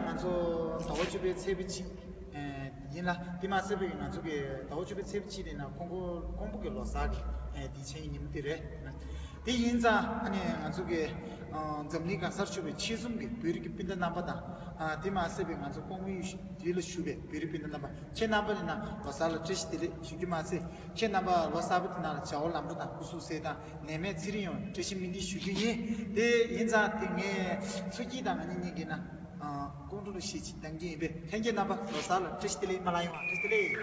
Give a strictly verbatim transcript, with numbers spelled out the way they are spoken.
ང་ཚོ་ཟླ་བ་བཅུ་པའི་ཚེས་པ་གཅིག་ཡིན་ལ། དེ་མ་ཟད་པའི་ང་ཚོ་གི་ཟླ་བ་བཅུ་པའི་ཚེས་པ་གཅིག་དེ་ན་ཀོང་པོ་ཀོང་པོ་གི་ལོ་གསར་གི་དུས་ཆེན་ཉིན་མོ་དེ་རེད། དེ་ཡིན་ཙང་ཨ་ནི་ང་ཚོ་གི་འཛམ་གླིང་གང་སར་བཞུགས་པའི་ཆེད་གསུམ་གྱི་བོད་རིགས་ཀྱི་སྤུན་ཟླ་རྣམ་པ་དང་། དེ་མ་ཟད་པའི་ང་ཚོ་ཀོང་པོའི་རི་ལ་བཞུགས་པའི་བོད་རིགས་སྤུན་ཟླ་རྣམ་པ་ཁྱེད་རྣམ་པ་ནི་ན་ལོ་གསར་ལ་བཀྲ་ཤིས་བདེ་ལེགས་ཞུ་རྒྱུ་མ་ཚད། ཁྱེད་རྣམ་པ་ལོ་གསར་པ་དེ་ནང་ལ་བྱ་བ་ལམ་འགྲོ་དང་སྐུ་གཟུགས་གསལ་ཐང་ནད་མེད་ཚེ་རིང་ཡོང་བའི་བཀྲ་ཤིས་སྨོན་འདུན་ཞུ་རྒྱུ་ཡིན། དེ་ཡིན་ཙང་དེ་ངས་མཚོ་སྐྱིད་དང་ང་གཉིས་གཉིས་ཀྱིས་ན་ཀོང་ཀྲོ་ལ་གཞས་ཅིག་གཏང་རྒྱུ་ཡིན་པས། ལྷན་རྒྱས་རྣམ་པ་ལོ་གསར་ལ་བཀྲ་ཤིས་བདེ་ལེགས་མ་ལ་ཡོང་བ་བཀྲ་ཤིས་བདེ་ལེགས།